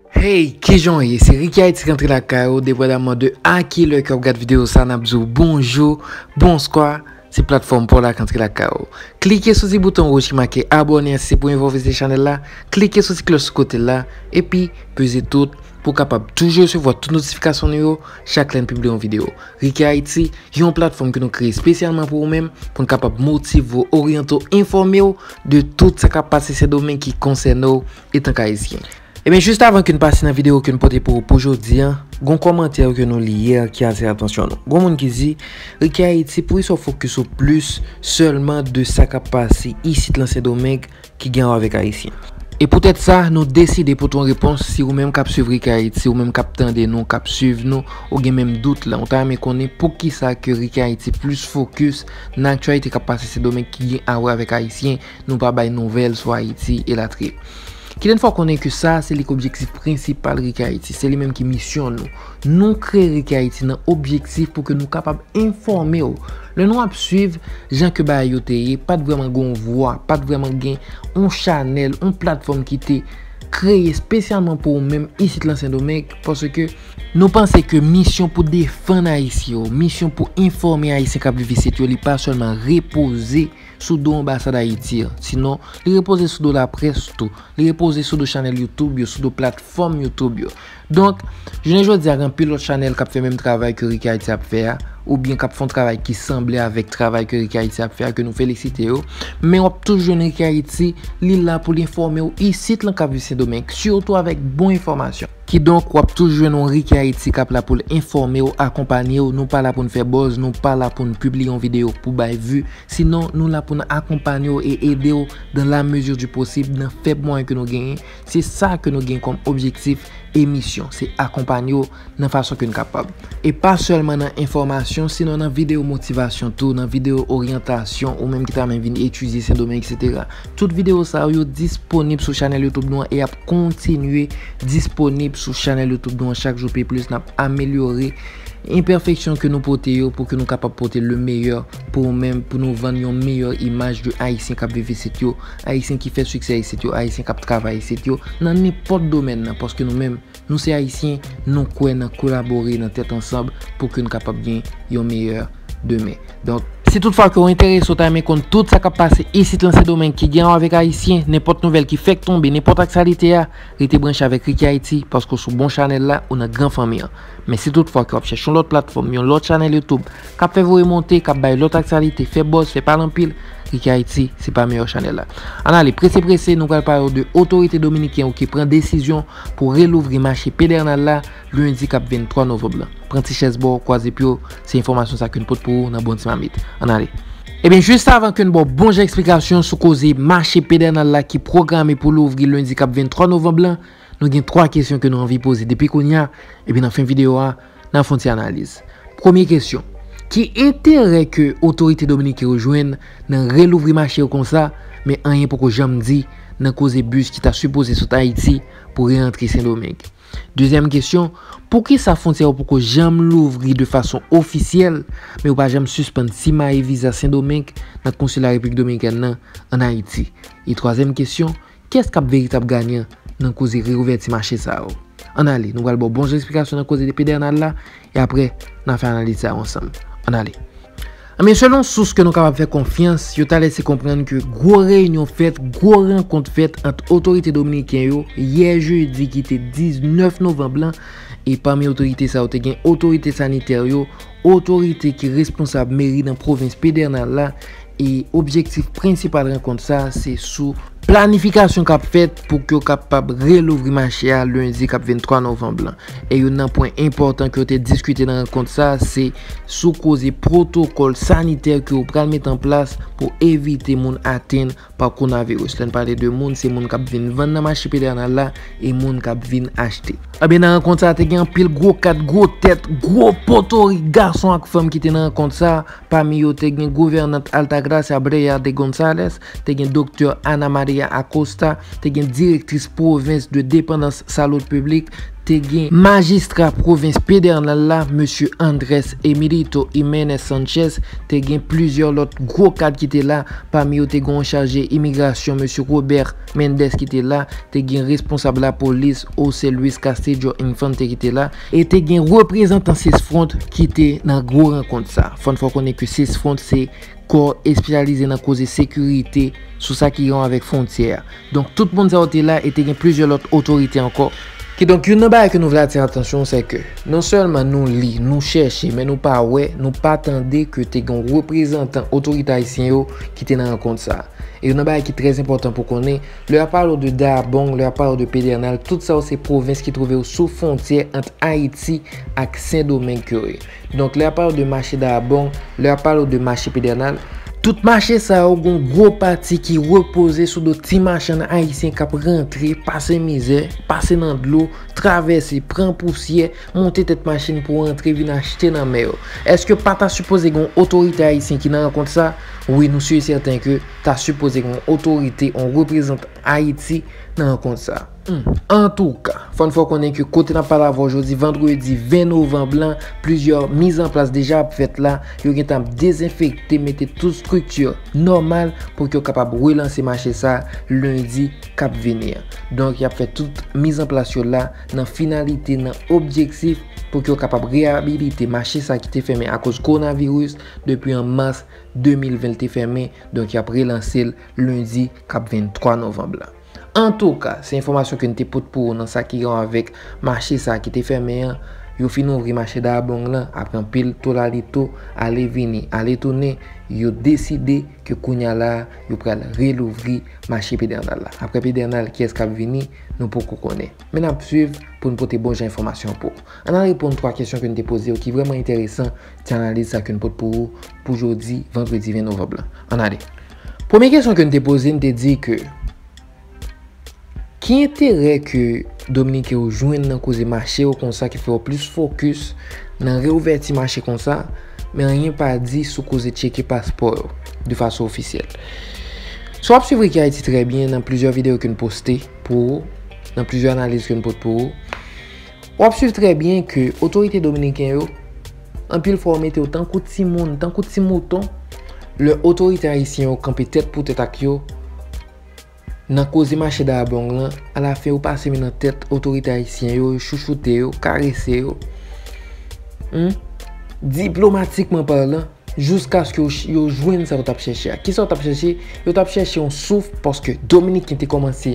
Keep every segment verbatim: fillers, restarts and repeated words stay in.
Hey, kijan w ye? Se Ricky Haiti k antre lakay ou, depandamman de a ki lè ke w ap gad videyo sa, n ap di w bonjou, bonswa, se platfòm pa w la k antre lakay ou. Klike sou ti bouton wouj ki make abòne an si se premye fwa w vizite chanèl la, klike sou ti klòch sou kote la, epi peze tout pou w kapab toujou resevwa tout notifikasyon nou yo chak lè n pibliye yon videyo. Ricky Haiti, yon platfòm ke nou kreye espesyalman pou ou menm, pou n kapab motive w, oryante w, enfòme w de tout sa k ap pase Sendomeng ki konsène w etanke Ayisyen. Ebyen, jis avan ke n pase nan videyo ke n pote pou ou pou jodi a, gon kòmantè ke nou li yè ki atire atansyon nou. Gon moun ki di, Ricky Haiti, poukisa w fokis ou plis sèlman de sa k ap pase isit lan Sendomeng ki gen wè avèk Ayisyen? E poutèt sa, nou deside pote yon repons si ou menm k ap swiv Ricky Haiti, ou menm k ap tande nou, k ap swiv nou, ou gen menm dout lan, ou ta renmen konnen poukisa ke Ricky Haiti plis fokis nan aktyalite k ap pase Sendomeng ki gen a wè avèk Ayisyen, nou pa bay nouvèl sou Ayiti, elatriye. Kite n fè w konnen ke sa, se li k objektif prensipal Ricky Haiti, se li menm ki misyon nou. Nou kreye Ricky Haiti nan objektif pou ke nou kapab enfòme w. Lè nou ap swiv jan ke bagay yo te ye, pa t vrèman gen yon vwa, pa t vrèman gen yon chanèl, yon platfòm ki te kreye espesyalman pou ou menm isit lan Sendomeng, paske nou panse ke misyon pou defann Ayisyen yo, misyon pou enfòme Ayisyen k ap viv isit yo, li pa sèlman repoze sou do Anbasad Ayiti an. Sinon, li repoze sou do laprès tou. Li repoze sou do chanèl YouTube yo, sou do platfòm YouTube yo. Donk, jounen jodi a, gen anpil lòt chanèl k ap fè menm travay ke Ricky Haiti ap fè a, oubyen k ap fè yon travay ki sanble avèk travay ke Ricky Haiti ap fè a, ke nou felisite yo. Men w ap toujou jwenn Ricky Haiti, li la pou l enfòme w isit lan k ap viv Sendomeng, sitou avèk bon enfòmasyon. Kidonk, w ap toujou jwenn yon Ricky Haiti k ap la pou l enfòme w, akonpanye w. Nou pa la pou n fè buzz, nou pa la pou n pibliye yon videyo pou bay vi. Sinon, nou la pou n akonpanye w e ede w dans la mesure du possible, nan fèb mwayen ke nou genyen. Se sa ke nou gen kòm objektif e misyon, se akonpanye w nan fason ke n kapab. E pa sèlman nan enfòmasyon, sinon nan videyo motivasyon tou, nan videyo oryantasyon, ou menm ki ta renmen vin etidye Sendomeng, etsetera. Tout videyo sa yo, yo disponib sou chanèl YouTube nou an e ap kontinye disponib sou chanèl YouTube nou an chak jou pi plis. N ap amelyore enpèfeksyon ke nou pote yo pou ke nou kapab pote le meilleur pou ou menm, pou nou vann yon meyè imaj de Ayisyen k ap viv isit yo, Ayisyen ki fè siksè isit yo, Ayisyen k ap travay isit yo, nan nenpòt domèn nan, paske nou menm, nou se Ayisyen, nou kwè nan kolabore, nan tèt ansanm pou ke n kapab gen yon meyè demen. Donk, si toutfwa ke w enterese, w ta renmen konn tout sa k ap pase isit lan Sendomeng ki gen a wè avèk Ayisyen, nenpòt nouvèl ki fèk tonbe, nenpòt aktyalite a, rete branche avèk Ricky Haiti, paske w sou bon chanèl la, ou nan gran fanmi an. Men si toutfwa ke w ap chèche yon lòt platfòm, yon lòt chanèl YouTube, k ap fè voye monte, k ap bay lòt aktyalite, fè buzz, fè pale anpil, Ricky Haiti, se pa meyè chanèl la. Ann ale, prese prese, nou pral pale w de otorite dominiken yo ki pran desizyon pou relouvri mache Pedernal la, lendi k ap venntwa novanm lan. Pran ti chèz ba w, kwaze pye w, se enfòmasyon sa ke n pote pou ou nan bon ti mamit. Ann ale. Ebyen, jis avan ke n ba w bon jan eksplikasyon sou koze mache Pedernal la ki pwograme pou louvri lendi k ap venntwa novanm lan, nou gen twa kesyon ke nou anvi poze depi kounye a, epi nan fen videyo a, n a fè yon ti analiz. Premye kesyon, ki enterè ke otorite dominiken yo jwenn nan relouvri mache yo konsa, men anyen poko janm di nan koze bis ki ta sipoze sot Ayiti pou rerantre Sendomeng? Dezyèm kesyon, poukisa fwontyè yo poko janm louvri de fason ofisyèl, men yo pa janm sispann simaye viza Sendomeng nan konsila Repiblik Dominikèn nan ann Ayiti? E twazyèm kesyon, kiyès k ap veritab ganyan nan koze reouvèti mache sa yo? Ann ale, nou pral ba w bon jan eksplikasyon nan koze de Pedernal la, e apre, n a fè analiz sa yo ansanm. Ann ale. Anben, selon sous ke nou kapab fè konfyans, yo ta lese konprann ke gwo reyinyon fèt, gwo rankont fèt ant otorite dominiken yo yè jedi ki te diznèf novanm lan, e pami otorite sa yo te gen otorite sanitè yo, otorite ki responsab meri nan pwovens Pedernal la, e objektif prensipal rankont sa a se sou planifikasyon k ap fèt pou ke yo kapab relouvri mache a lendi k ap venntwa novanm lan. E youn nan pwen enpòtan ke yo te diskite nan rankont sa a se sou koze pwotokòl sanitè ke yo pral mete an plas pou evite moun atenn pa kowonaviris. Lè n pale de moun, se moun k ap vin vann nan mache Pedernal la e moun k ap vin achte. Ebyen, nan rankont sa a, te gen anpil gwo kat, gwo tèt, gwo potorik gason ak fanm ki te nan rankont sa a. Pami yo, te gen gouvènant Altagracia Breya de González, te gen doktè Ana Maria Acosta, te gen direktris pwovens de depandans salud piblik, te gen majistra pwovens Pedernal la, mesye Andres Emilito Jimenez Sanchez, te gen plizyè lòt gwo kad ki te la, pami yo te gen yon chaje imigrasyon, mesye Robert Mendes ki te la, te gen responsab lapolis, José Luis Castillo Infante ki te la, e te gen reprezantan Cesfront ki te nan gwo rankont sa. Fò n fè w konnen ke Cesfront se kò espesyalize nan koze sekirite sou sa ki gen avèk fwontyè a. Donk, tout moun sa yo te la e te gen plizyè lòt otorite ankò. Kidonk, youn nan bagay ke nou vle atire atansyon, se ke non sèlman nou li, nou chèche, men nou pa wè, nou pa tande ke te gen reprezantan otorite ayisyen yo ki te nan rankont sa. E youn nan bagay ki trè enpòtan pou konnen, lè y ap pale w de Dahbong, lè y ap pale w de Pedernal, tout sa yo se pwovens ki twouve yo sou fwontyè ant Ayiti ak Sendomeng ke yo ye. Donk, lè y ap pale w de mache Dahbong, lè y ap pale w de mache Pedernal, tout mache sa yo gon gwo pati ki repoze sou do ti machann ayisyen k ap rantre, pase mizè, pase nan dlo, travèse, pran pousyè, monte tèt machin pou rantre vin achte nan men yo. Èske pa ta sipoze gen yon otorite ayisyen ki nan rankont sa? Wi, nou si e sèten ke ta sipoze gen yon otorite, yon reprezantan Ayiti nan rankont sa. Hmm. Antouka, fò n fè w konnen ke kote n ap pale avè w jodi, vandredi ven novanm lan, plizyè mizanplas deja ap fèt la. Yo gentan ap dezenfekte, mete tout estrikti nòmal pou ke yo kapab relanse mache sa lendi k ap vini an. Donk, y ap fè tout mizanplas yo la nan finalite, nan objektif pou ke yo kapab reyabilite mache sa ki te fèmen akoz kowonaviris depi an mas de mil ven l te fèmen. Donk, y ap relanse l lendi k ap venntwa novanm la. Antouka, se enfòmasyon ke n te pote pou ou nan sa ki gen avèk mache sa ki te fèmen an. Yo fin ouvri mache Dahbong lan apre anpil tolalito, ale vini, ale tounen. Yo deside ke kounye a la, yo pral relouvri mache Pedernal la. Apre Pedernal, kiyès k ap vini, nou poko konnen. Men n ap swiv pou n pote bon jan enfòmasyon pou ou. Ann al reponn twa kesyon ke n te poze yo ki vrèman enteresan, ti analiz sa ke n pote pou ou pou jodi, vandredi ven novanm lan. Ann ale. Premye kesyon ke n te poze, n te di ke ki enterè ke Dominiken yo jwenn nan koze mache yo konsa ki fè yo plis fokis nan reouvèti mache konsa, men anyen pa di sou koze tcheke paspò yo de fason ofisyèl? Si w ap swiv Ricky Haiti trè byen nan plizyè videyo ke n poste pou ou, nan plizyè analiz ke n pote pou ou, w ap swiv trè byen ke otorite dominiken yo, anpil fwa yo mete yo tankou timoun, tankou ti mouton, lè otorite ayisyen yo kanpe tèt pou tèt ak yo, nan koze mache Dahbong lan, alafen yo pase men nan tèt otorite ayisyen yo, yo chouchoute yo, karese yo. Hmm? Diplomatikman palan, jiskaske yo, yo jwenn sa yo t ap chèche a. Kisa yo t ap chèche? Yo t ap chèche yon souf, paske Dominiken te kòmanse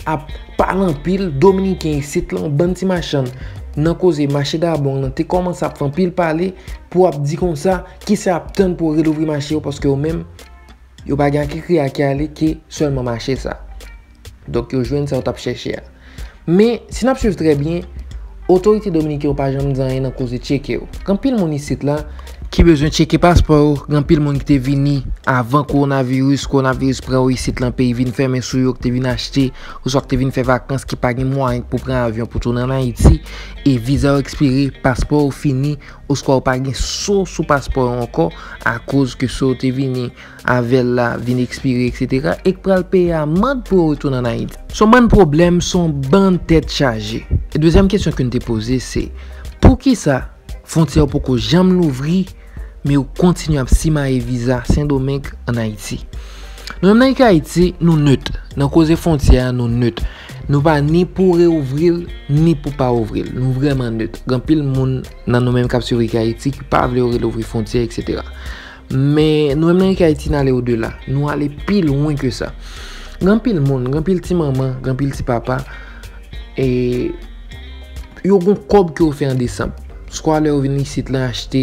ap pale anpil. Dominiken isit lan, yon bann ti machann nan koze mache Dahbong lan, te kòmanse ap fè anpil pale pou ap di konsa, kisa y ap tann pou yo relouvri mache yo, paske yo menm, yo pa gen ankekri a ki ale ke sèlman mache sa. Donk, yo jwenn sa yo t ap chèche a. Men, si n ap swiv trè byen, otorite dominiken yo pa janm di anyen nan koze tcheke yo. Gen anpil moun isit la ki bezwen tcheke paspò yo, gen anpil moun ki te vini avan kowonaviris, kowonaviris pran yo isit lan, peyi vin fèmen sou yo, ki te vin achte, oswa ki te vin fè vakans, ki pa gen mwayen pou pran avyon pou tounen ann Ayiti, e viza yo ekspire, paspò yo fini, oswa yo pa gen so sou paspò yo ankò, akoz ke so yo te vini avè l la vin ekspire, etsetera, e k pral peye amann pou yo retounen ann Ayiti. Se yon bann pwoblèm, se yon bann tèt chaje. E dezyèm kesyon ke n te poze, se poukisa fwontyè yo poko janm louvri, men yo kontinye ap simaye viza Sendomeng ann Ayiti? Nou menm nan Ricky Haiti, nou nèt. Nan koze fwontyè a, nou nèt. Nou pa ni pou reouvri l, ni pou pa ouvri l. Nou vrèman nèt. Gen anpil moun nan nou menm k ap swiv Ricky Haiti ki pa vle yo relouvri fwontyè, etsetera. Men nou menm nan Ricky Haiti, n ale odela. Nou ale pi lwen ke sa. Gen anpil moun, gen anpil ti manman, gen anpil ti papa, e yo gon kòb ke yo fè an desanm. Swa lè yo vin isit lan achte,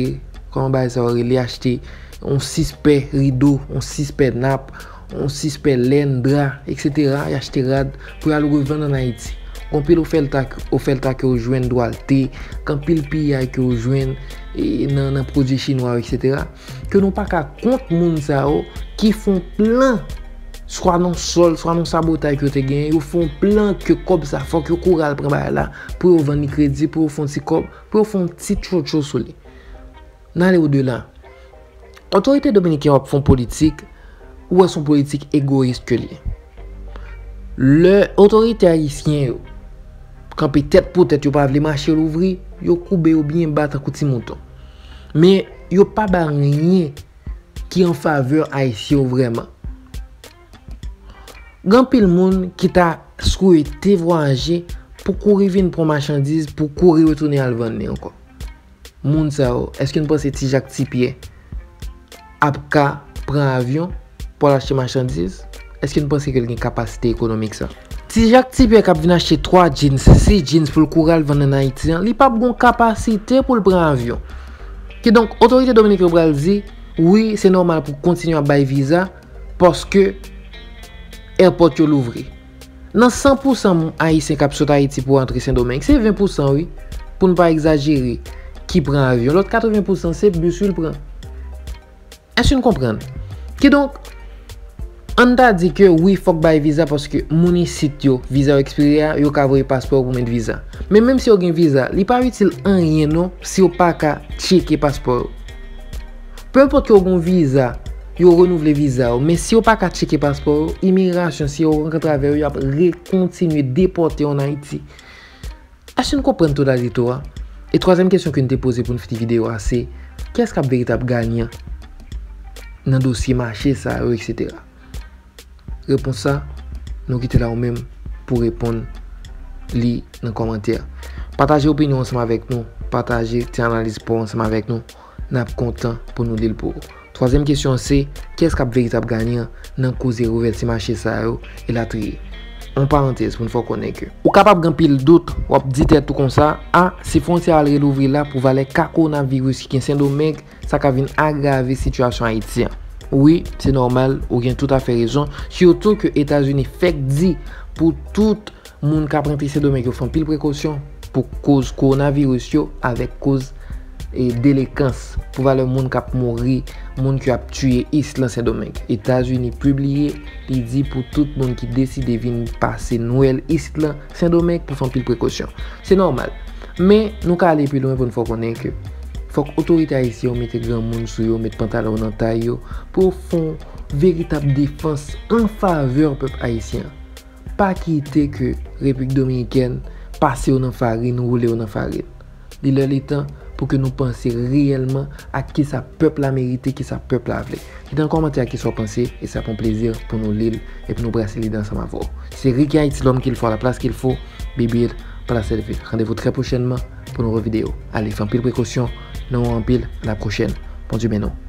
kòman bagay sa yo rele, achte yon sis pè rido, yon sis pè nap, yon sis pè lèn, dra, etsetera, y achte rad pou y al revann ann Ayiti. Gen anpil ofèlta, ofèlta ke yo jwenn Dwalte, gen anpil piyay ke yo jwenn, e, nan, nan pwodui chinwa yo, etsetera, ke nou pa ka kont moun sa yo ki fè yon plan, swa nan sòl, swa nan sabotay ke yo te genyen, yo fè yon plan ke kòb sa, fòk yo kouri al pran bagay la, pou yo vann li kredi, pou yo fè yon ti kòb, pou yo fè yon ti tchotcho sou li. N ale odela. Otorite dominiken yo ap fè yon politik, ou wè se yon politik egoyis ke l ye. Lè otorite ayisyen yo kanpe tèt pou tèt, yo pa vle mache louvri, yo koube yo byen ba tankou ti mouton. Men yo pa ba anyen ki an favè ayisyen yo vrèman. Gen anpil moun ki ta swete vwayaje pou kouri vin pran machandiz, pou kouri retounen al vann li ankò. Moun sa yo, èske n panse Ti Jak Ti Pyè ap ka pran avyon pou al achte machandiz? Èske n panse ke l gen kapasite ekonomik sa? Ti Jak Ti Pyè k ap vin achte twa jeans, sis jeans pou l kouri al vann ann Ayiti an, li p ap gon kapasite pou l pran avyon. Kidonk, otorite dominiken yo pral di, wi, se nòmal pou kontinye ap bay viza, paske èpòt yo louvri. Nan san pousan ayisyen k ap sot Ayiti pou antre Sendomeng, se ven pousan, wi, pou n pa egzajere, ki pran avyon. Lòt katreven pousan se bis wi l pran. Èske n konprann? Kidonk, ann ta di ke wi, fòk bay viza paske moun isit yo, viza yo ekspire a, yo ka voye paspò yo pou met viza. Men menm si yo gen viza, li pa itil anyen non si yo pa ka tcheke paspò yo. Peu importe ke w gen yon viza, yo renouvle viza yo, men si yo pa ka tcheke paspò yo, imigrasyon, si yo rankontre avè yo, y ap rekontinye depòte w ann Ayiti. Èske n konprann tonalite a? E twazyèm kesyon ke n te poze pou n fini videyo a, se kiyès k ap veritab ganyan nan dosye mache sa yo, etsetera. Repons sa, nou kite la ou menm pou reponn li nan kòmantè. Pataje opinyon ansanm avèk nou, pataje ti analiz pa w ansanm avèk nou. N ap kontan pou nou li l pou ou. Twazyèm kesyon an se, kiyès k ap veritab ganyan nan koze rouvèti mache sa yo, elatriye? Yon parantèz pou n fè w konnen ke ou kapab gen anpil dout, w ap di tèt ou konsa, a, si fwontyè a al relouvri la pou valè ka kowonaviris ki gen Sendomeng, sa ka vin agrave sitiyasyon Ayiti an. Wi, se nòmal, ou gen toutafè rezon, sitou ke Etazini fèk di pou tout moun k ap rantre Sendomeng yo fè anpil prekosyon pou koz kowonaviris yo avèk koz e delekans, pou valè moun k ap mouri, moun ki ap tiye isit lan Sendomeng. Etazini pibliye, li di pou tout moun ki deside vin pase Nwèl isit lan Sendomeng pou fè anpil prekosyon. Se nòmal. Men, nou ka ale pi lwen pou n fè w konnen ke fòk otorite ayisyen yo mete granmoun sou yo, met pantalon nan tay yo, pou yo fè yon veritab defans an favè pèp ayisyen an. Pa kite ke Repiblik Dominikèn pase w nan farin, woule w nan farin. Li lè li tan pou ke nou panse reyèlman a kisa pèp la merite, kisa pèp la vle. Kite nan kòmantè a kisa w panse, e sa pou yon plezi pou nou li l, epi nou brase lide ansanm avè w. Se Ricky Haïti, l'homme qu'il faut à la place qu'il faut, Bibil, pa la sèvi. Randevou trè pwochènman pou nouvo videyo. Ale, fè anpil prekosyon, nou anpil, a la pwochèn. Bondye beni w.